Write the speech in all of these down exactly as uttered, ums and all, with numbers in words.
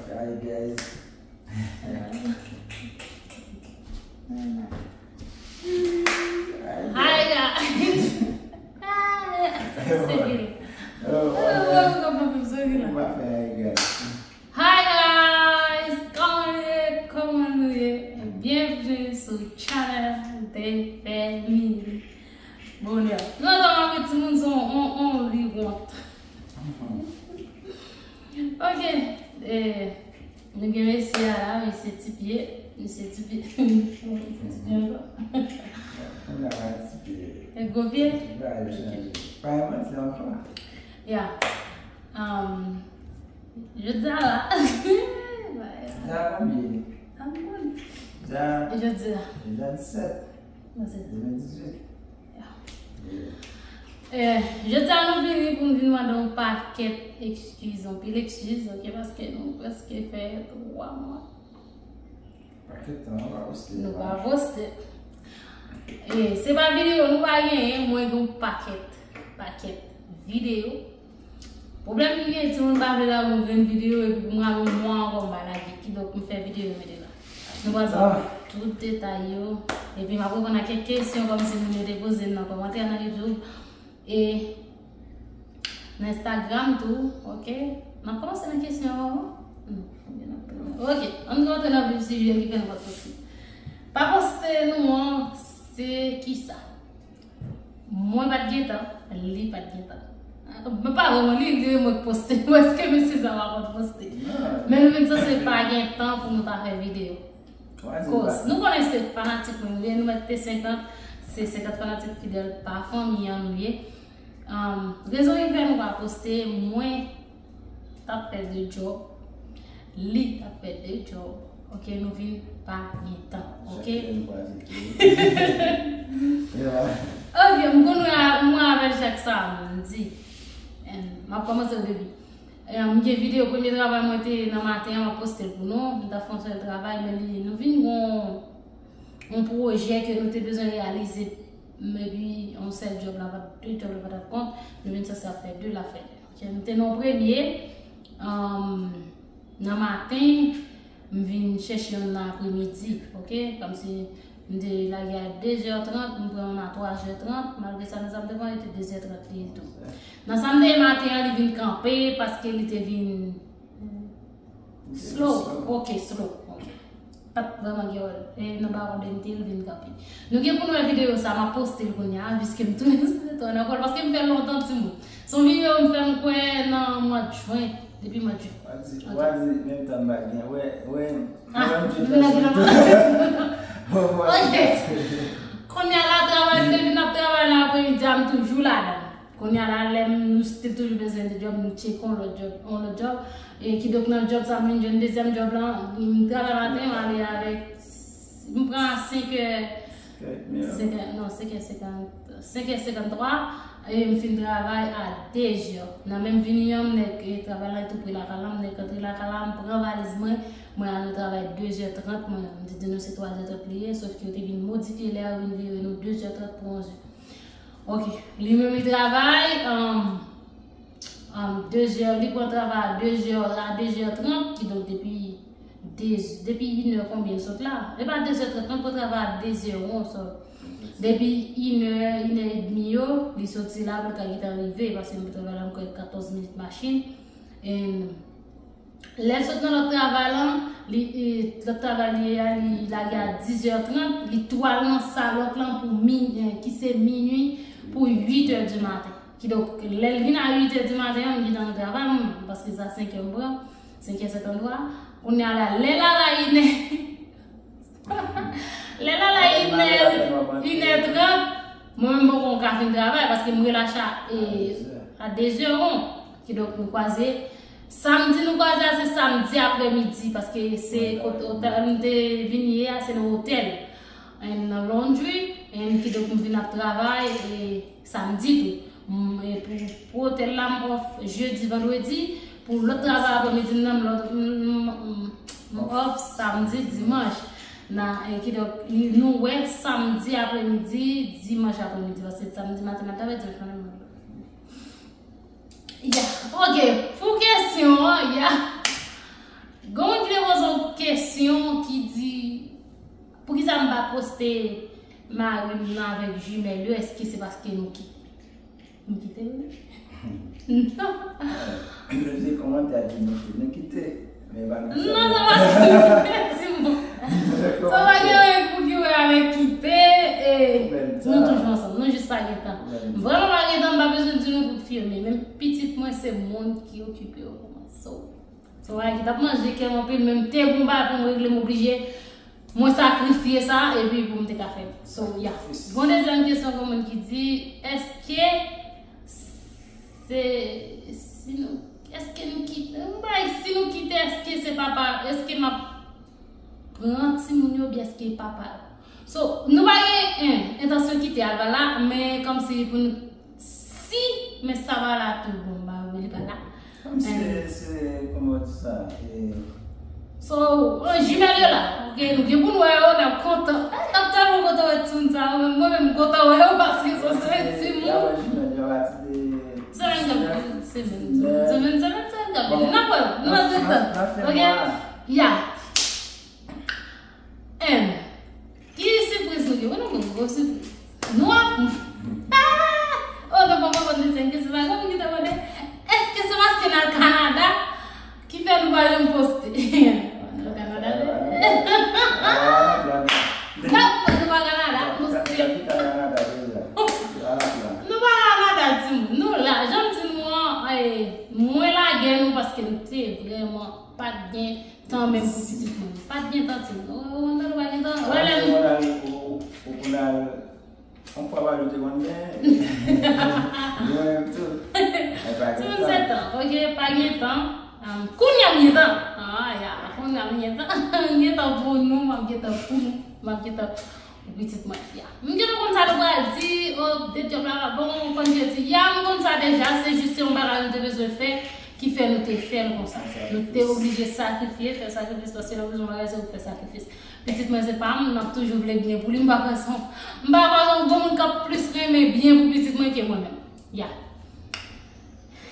Hi guys. Hi guys. Sa se vin. Oh, Oh, oh, oh, oh, oh, oh. Mwen pa fè hi guys. Hi guys, kòman nou ye? Kòman nou ye? Byenveni sou channel de Family Bonheur. Nou antann avèk timoun se on on on li wont. Ok, eh, nou gen mesye a la, mesye Tipye, mesye Tipye, mesye Tipye ankò. Mwen la pa ti pye. E gwo pye? Ba yo chanje. Pa yon manti ankò. Ya. Um, jodi a la. Ja konbyen? Amoun. Ja Jodi a. Ja disèt. Mwen se Demen dizuit. Eh, jodi a nou vini pou nou vin mande yon pakèt ekskiz, yon pil ekskiz, ok, paske nou prèske fè twa mwa. Pakèt tan an pa poste. Nou pa poste. E se pa videyo nou pa genyen, mwen gen yon pakèt, pakèt videyo. Pwoblèm ki gen, timoun pa vle lage yon grenn videyo, epi pou m rale yon mwa ankò m pa lage. Kidonk m fè videyo mete la. Nou pral ba tout detay yo. Epi m ap reponn a kèk kesyon kòmsi moun yo te poze m nan kòmantè nan YouTube. E nan Instagram tou, ok? M ap kòmanse nan kesyon yo. Hmm. Ok, ann rantre nan vif sijè ki fè nou pa poste. Pa poste nou an, se kisa? Mwen pa t gen tan, li pa t gen tan. Mwen pa vrèman li, li mwen k poste, paske mesye sa pa konn poste. Men nou vin sanse pa gen tan pou nou ta fè videyo. Koz, nou konnen se fanatik nou ye, nou mèt te senkant, se senkant fanatik fidèl pa fanmi an nou ye. Um, rezon ki fè nou pa poste, mwen t ap fè de djòb, li t ap fè de djòb. Ok, nou vin pa gen tan. Ok. Ok, m konn mwen avè l chak sa, m di. M ap kòmanse o debi. M gen videyo premye travay mwen te nan maten an, m ap poste l pou nou. M ta fè yon sèl travay, men li, nou vin gon yon pwojè ke nou te bezwen reyalize. Maybe yon sèl djòb la pa t, de djòb la pa t ap kont, nou vin sanse ap fè de, l ap fè de. Ok, nou te nan premye, um, nan maten, m vin chèche yon nan apremidi, ok? Kòmsi m te lage a de zè trant, m pran yon nan twa zè trant, malgre sa, nan sa m te pran, li te de zè trant li ye tou. Nan sa m te ye maten an, li vin kanpe, paske li te vin slow. Ok, slow. Ok. Pa t vrèman gen wòl. E nan ba wòl de m te, li vin kanpe. Nou gen pou nou wè videyo sa, m ap poste l kounye a, piske m tounen sou retwòn ankò, paske m fè l lontan timoun. Se yon videyo m fè m kwè nan mwa jen, depi mwa jen. Ou a di, ou a di menm tan m pa gen, wè, wè, Ah, nou la gen. Ok. Kounye a la, travay, m te vin ap travay nan apremidi a, m toujou ladan. Kounye a la, lè m, nou still toujou bezwen de djòb, m tcheke yon lòt djòb, yon lòt djòb. E kidonk nan djòb sa, m vin jwenn dezyèm djòb lan, m travay maten, m ale avèk, m pran a senk è, senk è, non, senk è senkant, senk è senkanntwa, e m fin travay a de zè. Nan menm vini an, m nèk, e, travay la tou pre lakay la, m nèk antre lakay la, m pran valiz mwen, mwen al nan travay de zè trant, mwen, m te di nou se twa zè trant li ye, sof ke yo te vin modifye lè a, yo vin vire nou de zè trant pou onz è. Ok, li menm li travay, um, um, de zè, li pran travay a de zè, a de zè trant, kidonk depi de, depi inè konbyen l sot la? E pa de zè trant, non, l pran travay a de zè on, so. Depi inè, inè edmi yo, li soti la pou l ka gentan rive, paske m travay la m kwè katòz minit machin. And lè l sot nan lòt travay lan, li, e, lòt travay li ye a, li lage a diz è trant, li tou al nan sa lòt lan pou min, e, ki se minui pou uit è di maten. Kidonk, lè l vin a uit è di maten an, m gentan nan travay, m, paske sa senk è m pran, senk è senkantwa. Kounye a la, lè l al a inè, lè l al a inè, inè trant, mwen menm poko ka fin travay, paske m relache a, e, a de zè on. Kidonk, nou kwaze. Samdi nou kwaze a se samdi apremidi, paske se kote otèl m te vin ye a, se nan otèl. And nan laundry, and kidonk m vin ap travay, e, samdi tou. M, e, pou, pou otèl la, m off jedi, vandredi. Pou lòt travay apremidi m nan, m lòt, m, m, m, m off samdi, dimanch. Na, e, kidonk, li, nou wè samdi apremidi, dimanch apremidi, paske samdi maten m ap travay, dimanch maten m ap travay. Ya, ok, pou kesyon an, ya. poste mari m nan avèk jimèl yo, èske se paske nou ki-, nou kite l? Non. Mwen se kòmantè a di nou ki-, nou kite. Men pa nan sa. Non, sa pa sa. Sa pa gen anyen pou ki wè avèk kite. E nou toujou ansanm. Nou jis pa gen tan. M vrèman pa gen tan, m pa bezwen di nou pou filme. Menm pitit mwen, se moun ki okipe yo pou mwen. So, se yon bagay ki t ap manje kè m anpil, men m te gon bagay pou m regle, m oblije, mwen sakrifye sa, epi pou m te ka fè l. So, yeah. Gon dezyèm kesyon, gon moun ki di, èske se, si nou, èske nou kite, m bay, si nou kite, èske se papa, èske m ap pran timoun yo, oubyen èske papa yo? So, nou pa gen, en, entansyon kite Alva la, men kòmsi pou nou, si, men sa pa la tou, bon, ba, li pa la. Kòm se, se, kòman w di sa? E, so, an jimèl yo la, ok, nou gen pou nou wè yo, n ap kontan. Ay, n ap tèlman kontan wè timoun sa yo, men mwen menm m kontan wè yo, paske se, se timoun. Y ap wè jimèl yo apati de semèn k ap vini, semèn, semèn, semèn, semèn k ap vini. N ap wè yo, nou ap gen tan. Ok? Ya. Em, ki sipriz nou gen? Wi, nou gen gwo sipriz. Nou ap, ah! Oh, nou poko konn dezyèm kesyon sa, kòman ki te mande? Èske se paske n al Kanada ki fè nou pa janm poste? Nou al Kanada, wi. Non, nou pa Kanada, nou se, nou pa Kanada, timoun. Nou la, jan m di nou an, eh, mwen lage nou paske nou te vrèman pa t gen tan menm pou pitit mwen. Pa t gen tan, timoun. Ou, ou konn tande pa gen tan. Wè lè nou. Ou, ou, ou konn al, yon fwa pa jou te konn gen. Mwen menm tou. Mwen pa gen tan. Timoun se tan, ok, pa gen tan. Um, kounye a m gen tan. Ah, ya, kounye a m gen tan. M gen tan pou nou, m ap gen tan pou nou. M ap gen tan pou pitit mwen, ya. M gentan konn sa nou pral di, oh, de djòb la pa bon, ou konn je di, ya, m konn sa deja, se jis se yon bagay nou te bezwen fè, ki fè nou te fè l konsa. Nou te oblije sakrifye, fè sakrifis, paske lè w bezwen bagay, se ou k fè sakrifis. Pitit mwen se pa m, m ap toujou vle byen pou li, m pa kwè se yon, m pa kwè se yon gwo moun k ap plis renmen byen pou pitit mwen ke mwen menm. Ya.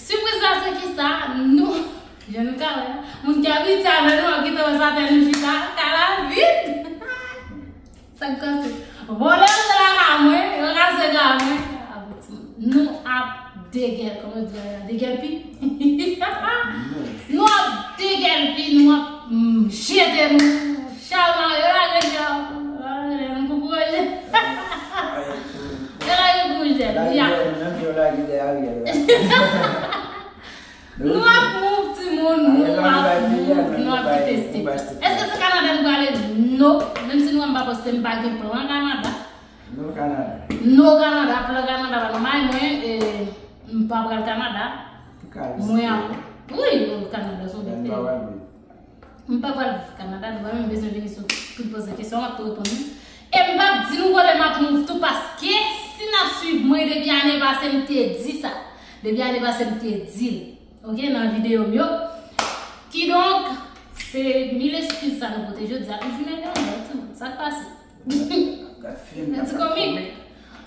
Sipriz la se kisa? Nou, jan nou ka wè, moun ki abitye avè nou, ap kite wè sa tè nou chita, kay la vid. Sa k pase? Vòlè antre lakay mwen, yo kase kay mwen. Abouti. Nou ap degèl, kòman yo di bagay la? Degèlpi? Nou ap degèlpi, nou ap, mm, jete nou. Chalman, yo lage chalman. Yo lage nou pou kouraje. Yo lage pou jèn. Ya. Nou ap move, timoun, nou ap move, nou ap kite state. Èske se Kanada nou prale? No. Menm si nou wè m pa poste, m pa gen plan Kanada. No Kanada. No Kanada, plan Kanada pa nan may mwen, e, m pa pral Kanada. Mwen ap, wi, Kanada se yon peyi. M pa pral viv Kanada, nou pa menm bezwen vini sou pou poze kesyon, m ap tou reponn nou. E m p ap di nou kote m ap move tou, paske si n ap swiv mwen depi ane pase, m te di sa. Depi ane pase, m te di l. Ok, nan videyo m yo. Kidonk, se mil eskiz sa nou pote jodi a. Jounen yo, timoun, sa k pase? Ti komik.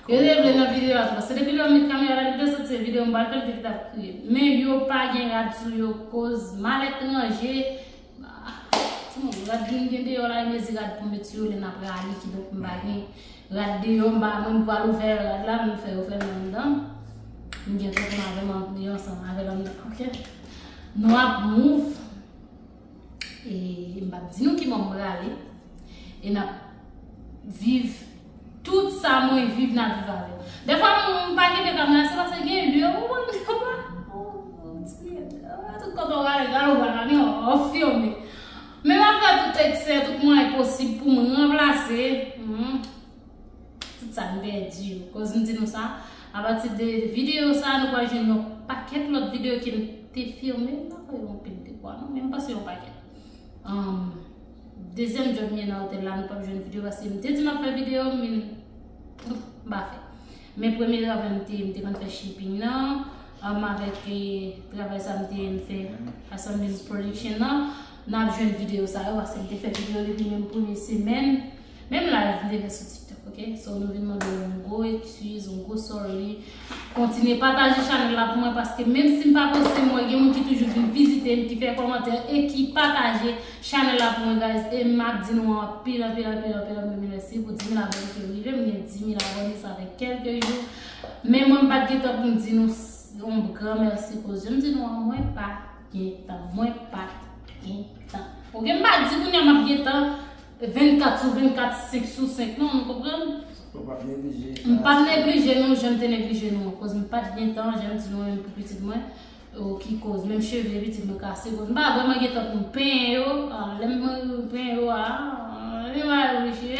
Yo te vle nan videyo a tou. Se depi lè yo met kamera la, depi yo santi se videyo m pral fè, yo te kite ap kriye. Men yo pa gen rad sou yo, koz maletranje. Ah, timoun, rad moun gen deyò la, e mezi rad pou met sou yo lè n ap rale, kidonk m pa gen rad deyò, m pa, mwen m pral ouvè rad la, m fè yo fè l anndan. M gen tonton avè m deyò ansanm avè l anndan, ok? Nou ap move. E m p ap di nou ki bò m prale. E n ap viv tout sa mwen viv, n ap viv avè l. Dèfwa m pa kenbe kamera, se paske gen lè ou konn, ou konn, ou, ou, ou, tout kote w prale, gade w pa ka gen, w filme. Men m ap fè tout eksè, tout mwayen posib pou m ranplase, hmm, tout sa m pèdi yo. Koz m di nou sa, apati de videyo sa, nou pral jwenn yon pakèt lòt videyo ke m te filme. M pa kwè yon pil de fwa, non, men m panse yon pakèt. Um, dezyèm djòb m ye nan otèl la, nou p ap jwenn videyo, paske m te di m ap fè videyo, men m pa fè. Men premye travay m te, m te konn fè shipping nan, um, avèk, eh, travay sa m te, m fè Assembly Production nan, n ap jwenn videyo sa yo, paske m te fè videyo depi menm premye semèn, menm live m te fè sou TikTok, Ok, so nou vin mande yon gwo eskiz, yon gwo sorry. Kontinye pataje chanèl la pou mwen, paske menm si m pa poste, mwen gen moun ki toujou vin vizite m, ki fè kòmantè e ki pataje chanèl la pou mwen, guys. E m ap di nou anpil, anpil, anpil, anpil, anpil mèsi pou dis mil abòne ki rive. M gen dis mil abòne, sa fè kèlke jou. Men mwen m pa t gen tan pou m di nou s- yon gran mèsi, koze m di nou an, mwen pa t gen tan. Mwen pa t gen tan. Ok, m pa di kounye a m ap gen tan vennkat sou vennkat, senk sou senk, non, nou konprann? Ou p ap neglije. M p ap neglije nou jan m te neglije nou an, koz m pa t gen tan, jan m di nou menm pou pitit mwen, o, ki koz, menm cheve pitit mwen kase, koz m pa vrèman gen tan pou m penyen yo, a, lè m penyen yo, a, a, li va yo riche.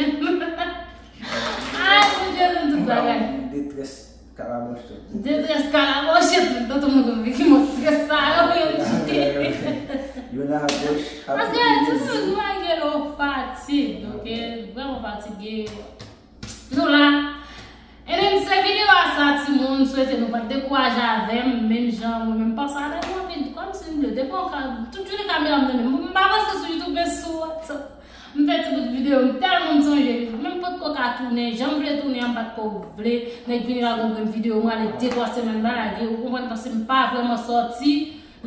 Ay, Bondye, nou tout bagay. Detrès kalabòchèt. Detrès kalabòchèt, men tonton mwen konn ki mò strès sa yo, yo kite. Youn a goch, ap Paske ti moun nou a gen yon fatig, ok? Vrèman fatige. Nou la. And then, se videyo a sa, timoun, swete nou pa t dekouraje avè m, menm jan mwen menm panse avè nou anpil, kòmsi m vle, depi yon ka, tout jounen kamera m nan men m, m pa panse sou YouTube, men sou WhatsApp. M fè ti bout videyo, m tèlman m sonje, menm potko ka tounen, jan m vle tounen an, m pa t ko vle, nèg vini lage yon grenn videyo, mwen ale de twa semèn m pa lage, ou konprann, paske m pa vrèman sòti,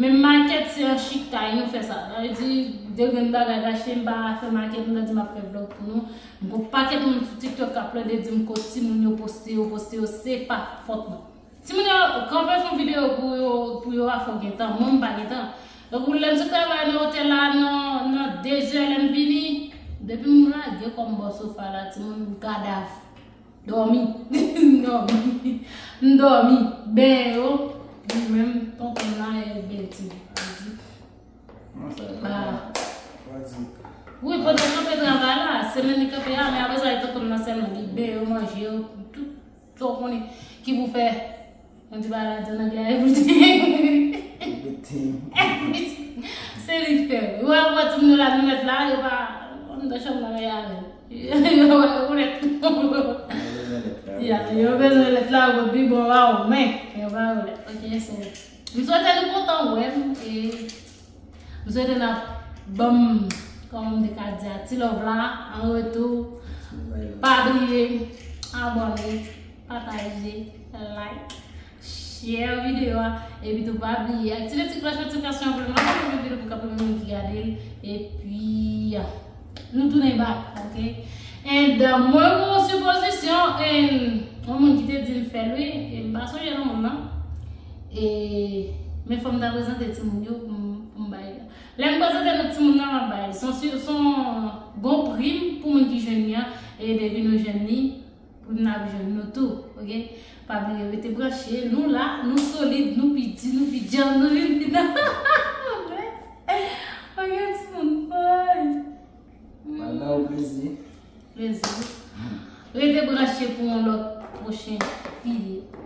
men makèt se an chik kay nou fè sa. Sa vle di, de grenn bagay rache, m pa fè makèt, m ta di m ap fè vlòg pou nou. M gon pakèt moun sou TikTok k ap plede di m kot timoun yo poste yo, poste yo, se pa fòt mwen. Timoun yo kanpe fè yon videyo pou yo, pou yo a fò gen tan, mwen m pa gen tan. Donk, ou lè m sot travay nan otèl la nan, nan de zè lè m vini, depi m lage kò m bò sofa la, timoun, m kadav. Dòmi. M dòmi. M dòmi. Benyen yo. Li menm, tonton m la, e bèl timoun. Wi, pandan l kanpe travay la, semèn li kanpe a, men apre sa, li tonton m nan sèlman, li benyen yo, manje yo, tout sa w konnen ki pou fè. Yon ti bagay la di an anglè, everything. Everything. Everything. Se li k fè. Ou wè, ou wè timoun yo la, nou mèt la, yo pa, anndan chanm nan, yo avè l. Yo pa rekonèt. Yo bezwen lèt la. Ya, yo bezwen lèt la, yo pi bon, waw, men, yo pa rekonèt. Ok, so, m swete nou kontan wè m, e M swete n ap ban m, kòman m te ka di a, ti love la, an retou. Pa bliye abòne, pataje, like, share videyo a, epi tou pa bliye aktive ti klòch notifikasyon an pou nou pa pèdi videyo pou ka premye moun ki gade l. Epi, nou tounen back, ok? And, uh, mwen gon sipozisyon, and yon moun ki te di m fè l, wi, e m pa sonje non moun nan. E, men fò m ta prezante timoun yo pou m, pou m bay. Lè m prezante nou timoun nan, m ap bay. Se yon, se yon gon prim pou moun ki jwenn li an, e depi nou jwenn li, pou n ap jwenn nou tou, ok? Pa bliye rete branche, nou la, nou solid, nou pi di, nou pi djanm, nou vin pi nan. Ok, timoun, bye. Mwen ba ou plezi. Plezi. Rete branche pou yon lòt pwochen videyo.